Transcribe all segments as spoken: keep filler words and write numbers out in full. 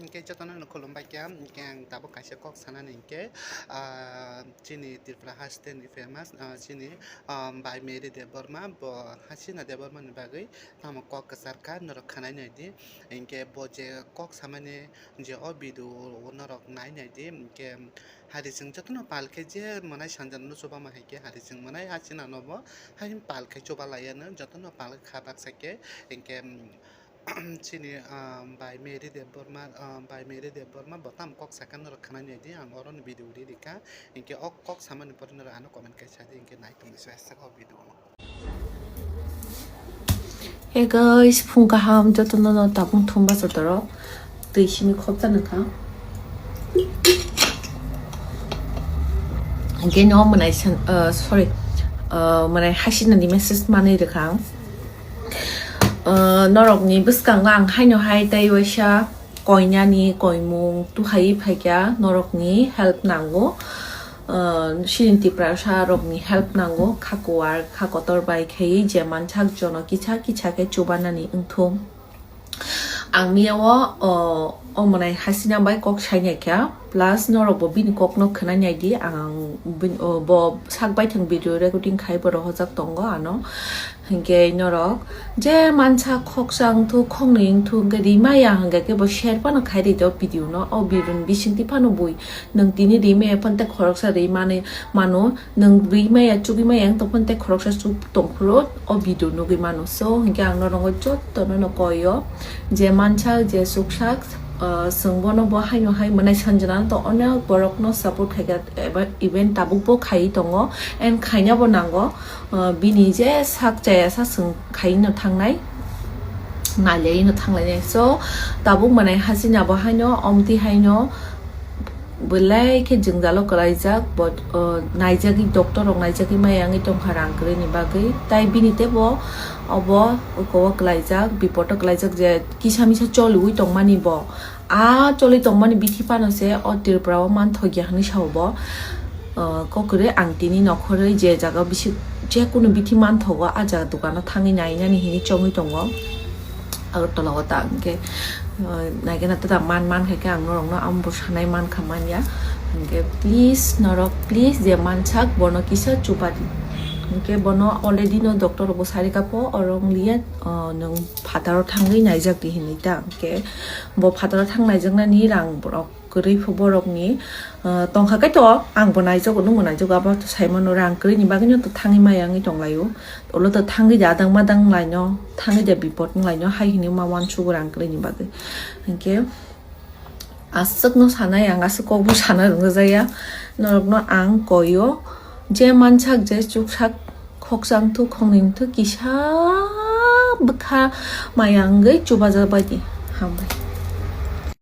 Hingke jotono no khulumbai kha, hingke ang tabuk kaisa kok sanani hingke, ah, chini Tripura haste ni famous, ah, chini, ah, bai Mary Debbarma, bo Hasina Debbarma ni bagwi tamo kok kwchar kha, norok khwnai naidi. Hingke bo je kok samani je o video o norok nai naidi, hingke hari chwng jotono pal khe je mwnai sanjano no chuba ma hai khe hari chwng mwnai Hasina no bo hai pal khe chuba laiya no jotono pal kha baksa khe, hingke, chini, ah, bai Mary Debbarma, ah, bai Mary Debbarma bo tamo kok sakha norok khwnai naidi, ang oro ni video ri rikha, hingke o kok samani pore norok ano comment kaisa di, hingke nai tongwi se o video no. Hey guys, phung kaham jotono no tabung thumba sotoro twi simi khopta nangkha. Hingke no mwnai san, uh, sorry, uh, mwnai Hasina ni message manwi rikha ang. Uh, norokni bwskango ang haino hai tei waisa koinani koimung tuhaiwi phaikha, norokni help nango. Uh, chini Tiprasa rokni help nango, kha kuar, kha kotor bai khaiwi je mansak jono kisa kisa khe chubanani wngthung. Ang miyao, uh, o mwnai Hasina bai kok sai naikha, plus norokbo bini kokno khwnai naidi, ang bin-, uh, bo sak baithang video recording khai bo rohorjak tongo ano. Hingke norok je mansa khoksa wngthuk, khoknwi wngthuk, hingke rimaya hingke kebo share phano khai ri o video no. O video ni bisingtwi phano bui nwng tini rimaya phano tei khoroksa rimani mano, nwng rimaya chugimaya wng tong phano tei khoroksa chuk tong phuru o video nugwi mano. So hingke ang norok jotono no koi o je mansa je chuksa, ah, chwng bono bo haino hai mwnai sanjana to onek borok no support khaikha eba event tabuk bo khaiwi tongo and khaina bo nango. Uh, bini je sak chaya sa chwng khaino thangnai, nailaino thanglainai. So, tabuk mwnai Hasina bo haino, omtwi haino, belai khe jwngjalo kwlaijak, but, uh, naijagwi, doctor rok naijagwi maya wngwi tongkha rang kwrwini bagwi. Tai bini teibo obo uko o kwlaijak, bipodo kwlaijak je kisa misa choliwi tongmani bo. A choli tongmani bithi phano se o Tripura o manthokya hinwi sao bo. Uh, kokwrwi ang tini nokhorwi je jaga bisi, je kunu bithi manthogo, a jaga dukano thangwi nainani hinwi chongwi tongo. Agartala o ta hwnkhe, uh, naikhe na tata man, man khe khe ang norokno amo bo sanai mankha manya. Hwnkhe please norok, please je mansak bono kisa chubadi. Hwnkhe bono already no doctor rogo sarikha pho, oro wng liya, uh, nwng phataro thangwi naijak di hinwi ta hwnkhe. Bo phataro thang naijaknani rang borok kwrwi pho borokni, ah, tongkha khe to ang bo naijago, nwng bo naijago, abo to sai mano rang kwrwini bagwino to thangwi maya wngwi tonglaio. Ulo to thangwi da adang madang laino, thangwi da bipot wnglaino hai hinwi ma uansugo rang kwrwini bagwi. Hinkhe aswkno sanai ang, aswk kokbo sana rwngjakya. Norokno ang koio je mansak je chuksak khoksa wngthuk, khoknwi wngthuk, kisa bwkha maya wngwi chubajak baidi. Hambai.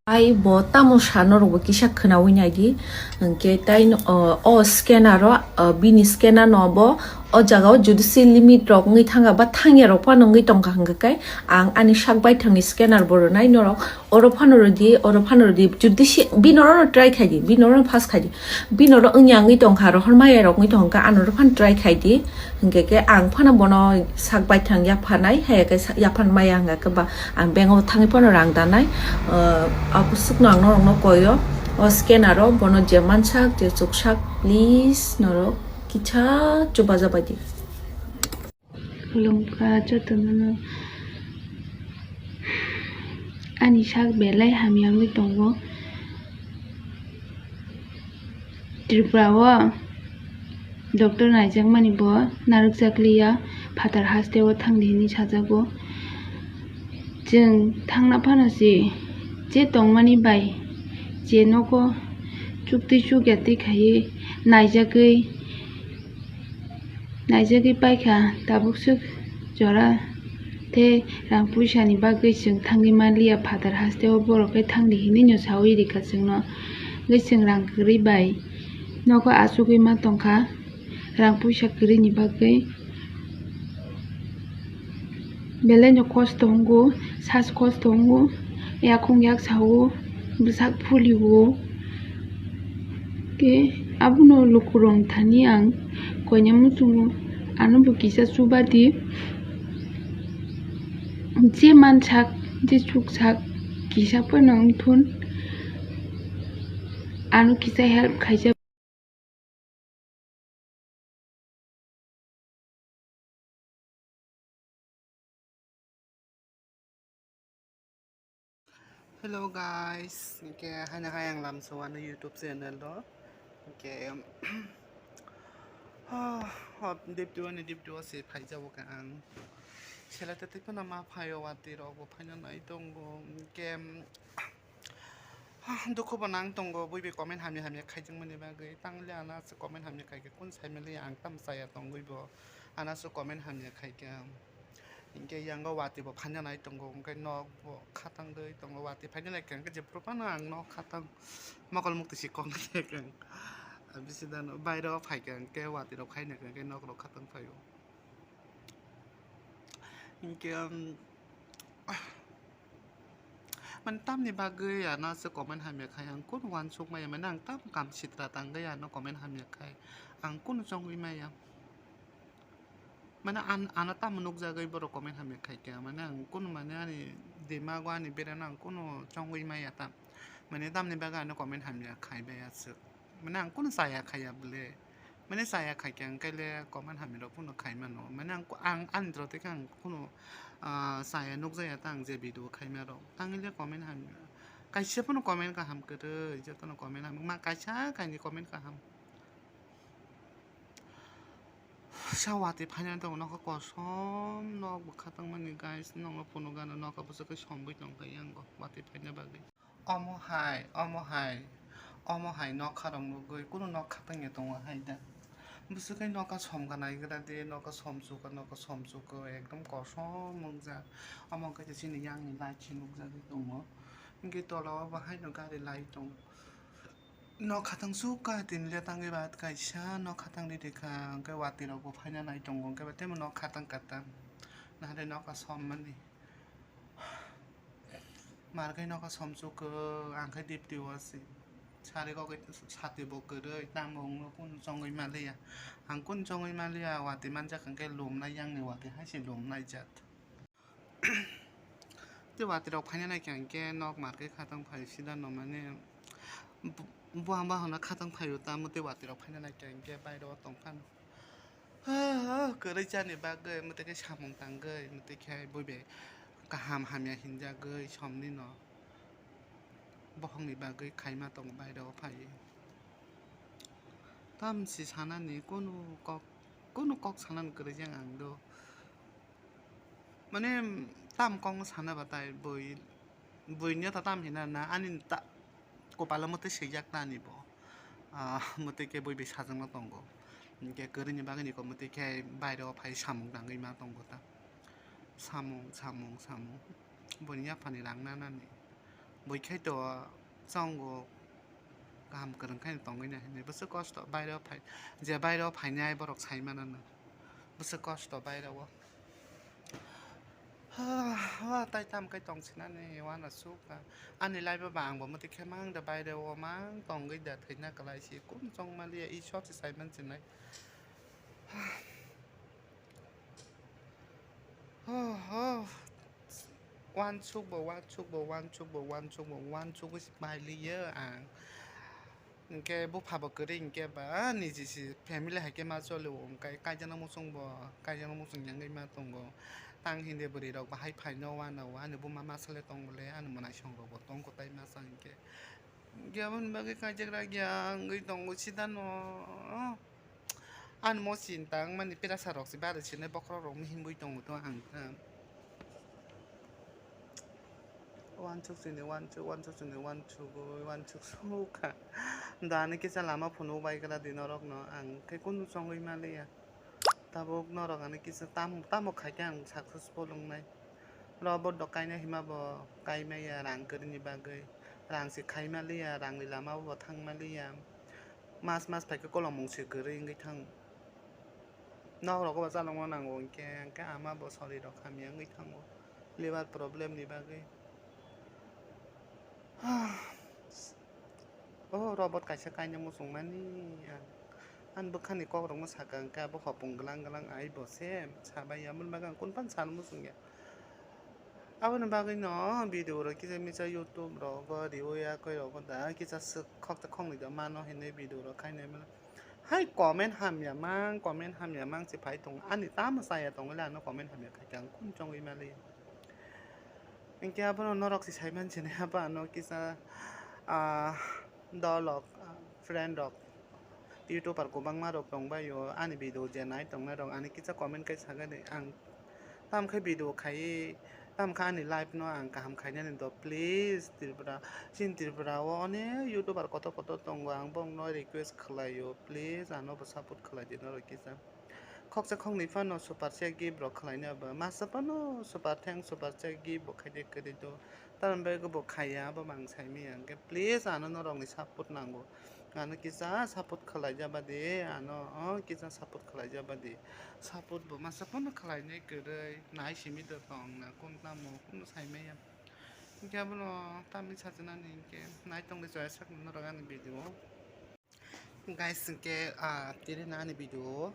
Ai bo tamo sano rokbo kisa khwnawi naidi. Hwnkhe tai no, o, o scanner o, o, bini scanner no bo o jaga o judicial limit rok wngwi thangkha ba thangya rok phano wngwi tongkha hwnkhe kai ang ani sak baithang ni scanner bo rwnai norok. Oro phano rwdi, oro phano rwdi, judicial, bini oro no try khaidi, bini oro no pass khaidi. Bini oro wngya wngwi tongkha, rohor maya rok wngwi tongkha, ano oro phano try khaidi. Hwnkhe khe ang phano bono sak baithang yaphanai, haya khe sa-, yaphan maya hwnkha khe ba ang bank o thangwi phano rang danai. Ah, aboswkno ang norokno koio. O scanner o bono je mansak, je chuksak, please norok kisa chubajabaidi. Khulumkha jotono no. Ani sak belai hamya wngwi tongo. Tripura o doctor naijakmani bo narwkjakliya, phatar haste o thangdi hinwi sajago. Chwng thangna phano se je tongmani bai je nogo chuktwi chukya twi khaiwi naijagwi, naijagwi paikha, tabuk swk jora tei rang puisa ni bagwi chwng thangwi manliya, phatar haste o borok khe thangdi hinwi no sawi rikha chwngno, hwnkhe chwng rang kwrwi bai nogo achugwi ma tongkha rang puisa kwrwi ni bagwi. Belai no kosto wngo, sas kosto wngo, yakhung yak sao, bwsak phulio. Khe abono lukurok thani ang koina muchungo, ano bo kisa chubadi. Je mansak, je chuksak, kisa phano wngthun. Ano kisa help khaijak. Hello guys, hingke haino hai ang lamsao ano YouTube channel o. Hingke, oh, dipti o ni dipti o se phaijago khe ang. Sela te tei phano ma phaio, watwi rok bo phaina nai tongo. Hingke, ah, dukhu bo nang tongo, buibai comment hamya hamya khaijak mani bagwi. Tangli ana se comment hamya khaikhe kun sai mali ang tam chaya tongwi bo. Ana se comment hamya khaikhe. Hingke yango watwi bo phaina nai tongo, hingke nok bo khatangwi tongo, watwi phaina nai khe hingke jephuru phano ang nok khatang mokol mukti si kok nai khe ang. Bisi dano bairo phaikhe hingke watwi rok phaina khe hingke nok rok khatang phaio. Hingke, um, mane tamni bagwi ano se comment hamya khai ang kunu uansuk maya, mane ang tam kam sitra tangwi ano comment hamya khai ang kunu chongwi maya. Mane an-, ano tamo nukjagwi borok comment hamya khaikha, mane ang kunu mane ani dimago ani berano ang kunu chongwi maya ta, mane tamni bagwi ano comment hamya khaibai aswk, mane ang kunu chaya khaiya bwle, mane chaya khaikha hwnkhe le comment hamya rok kunu khaimano, mane ang, ang ani torof theke ang kunu, ah, chaya nukjaya ta ang je video khaima rok, tangwi le comment hamya, kaisa phano comment kaham kwrwi, jotono comment hamya ma kaisa kainwi comment kaham. Sa watwi phainani tongo nokha kosom, nok bo khatang mani guys, nokno phunukgana nokha bwswk khe somwi tongkha yango watwi phaina bagwi. Omo hai, omo hai, omo hai nokha rok nugwi kunu nok khatang ya tongo hai da. Bwswk khe nokha somkha naigra de, nokha somsukha, nokha somsukha ekdom kosom wngjak. Omo khe chini yang ni light se nukjagwi tongo. Hwnkhe tola o bo haino gari light tongo. Nok khatang sukha tini le tangwi ba kaisa nok khatang ri rikha, hwnkhe watwi rok bo phaina nai tongo, hwnkhe ba tei bo nok khatang kata nahare nokha som mani. Markai nokha som sukha, ang khe dipti o si sari kok sati bo kwrwi, tamo wngno kunu chongwi maliya, ang kunu chongwi maliya, watwi manjak hwnkhe lum nai, yang ni watwi hai se lum nai jat. Tei watwi rok phaina naikha hwnkhe nok market khatang phai sida no mane bu-, buhang buhang no khatang phaio tamo tei watwi rok phaina naikha hwnkhe bairo o tongphano. Kwrwi chani bagwi mwtwi khe samung tangwi mwtwi khe bui bai kaham hamya hinjagwi somni no bohongni bagwi khaima tongo bairo o phaiwi. Tamsi sanani kunu kok, kunu kok sanani kwrwi jang ang do. Mane tam kok sana batai bui, buini ta tam hina na ani ta kopalo mwtwi swijak ta ani bo. Ah, mwtwi khe bui bai sajakna tongo. Hwnkhe kwrwini bagwi ni kok mwtwi khe bairo phai samung tangwi ma tongo ta. Samung, samung, samung. Buini yaphani rang nanani. Bui khai to chongo kaham kwrwng khai tongwi na hinwi bwswk kosto bairo phai, je bairo phainai borok sai manana. Bwswk kosto bairo o. Ha, ha, tai tam kai tong sinani, uanasukha. Ani life o ba ang bo mwtwi khe mang da baire o mang tongwi da thwina kwlai si, kunu chong maliya, Ishwar se sai man sinai. Ho, ho. Uansuk bo, uansuk bo, uansuk bo, uansuk bo, uansuk bo se pai liya ang. Hwnkhe bupha bo kwrwi hwnkhe ba niji si family hai khe ma choli o, hwnkhe kaijakna muchung bo, kaijakna muchung yangwi ma tongo. Tang hinde bwrwi rok bahai phaino uanao, ani buma masa le tong bole, ani mwnaisong rok bo tong kwtai masa hwnkhe. Hwnkhe aboni bagwi kaijakra ya wngwi tongo sida no. Ani mo chinta wngmani pressure rok se bari sinai bokhorok rok hinwi tongo to ang. Uansuk chini uansuk, uansuk chini uansuk, uansuk sukha. Da ani kisa lama phunuk bai kala di norok no ang khe kunu chongwi maliya. Tabuk norok ani kisa tam, tamo khaikhe ang successful wngnai. Robot do kaina hima bo kaimaya rang kwrwini bagwi. Rang se khai maliya, rang ni lama bo thang maliya. Mas mas phaikhe kolomung se kwrwi wngwi thango. Nok rogo bo chalokna nango hwnkhe, hwnkhe ama bo sori rok hamya wngwi thango liver problem ni bagwi. O robot kaisa kaina muchung mani ang. Ani bwkhani kok rokno saka hwnkhe abo hopung glang glang ai bo se sabai ya, aboni bagwi ang kunu phano sana muchung ya. Aboni bagwi no video rok kisa misa YouTube rogo riwi ya koi rogo da kisa swk khokta khoknwi da mano hinwi video rok khainai mano. Hai comment hamya mang, comment hamya mang se phai tongo. Ani tamo chaya tongo le ano comment hamya khai khe ang kung chongwi mali. Hinkhe abono norok se sai man sini abo ano kisa, ah, dolok, ah, friend rok, YouTuber kwbangma rok tongbaio ani video je nai tongnai rok ani kisa comment kai sagani ang. Tamkhe video khai, tamkhe ani life no ang kaham khainani do, please Tripura. Chini Tripura o onek YouTuber kotor kotor tongo, ang bongno request khlaio, please ano bo support khlai di norok kisa. Khoksa khoknwi phano super chat gift rok khlaina ba, masa phano super thanks, super chat gift bo khaide kwrwi do. Tamoni bagwi bo khaiya, abo mang saimanya, hwnkhe please ano norokni support nango. Ano kisa support khlaijaba di, ano, o, kisa support khlaijaba di. Support bo masa phano khlainai kwrwi, nai simi do tong na, kung tamo, kunu saimanya. Hinkhe abono tamni sajwnani hinkhe nai tongdi joya sak norok ani video. Guys, hinkhe, ah, tini ani video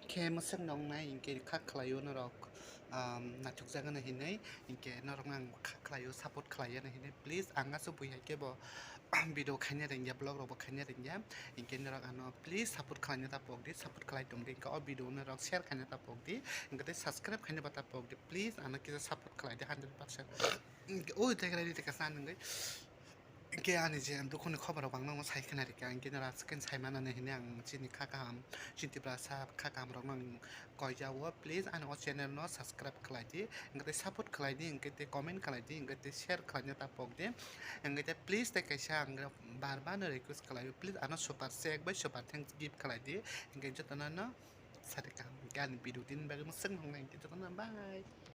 khe mwswk nongnai hinkhe kha khlaio norok, um, naithokjagano hinwi, hinkhe norokno ang kha khlaio, support khlaiyano hinwi. Please, ang aswk bui hai khe bo video khaina rwngya, vlog rokbo khaina rwngya, hinkhe norok ano please support khlaina ta pokdi, support khlai tongdi, hinkhe o video norok share khaina ta pokdi, hinkhe tei subscribe khaina ba ta pokdi, please ano kisa support khlaidi hundred percent. Hinkhe o jaga rani tei kasa nungwi. Hinkhe ani je dukhuni khobor rok ang nokno sai khna rikha, hinkhe nora chikon sai manani hinwi ang chini kha kaham, chini Tiprasa kha kaham rokno ang koijao. Please ani o channel no subscribe khlai di, hinkhe tei support khlai di, hinkhe tei comment khlai di, hinkhe tei share khlaina ta pok di, hinkhe tei please tei kaisa ang bar bar no request khlaio, please ano super chat bai super thanks gift khlai di, hinkhe jotono no sari kaham, hinkhe ani video tini bagwi mwswk nongnai, hinkhe jotono bye.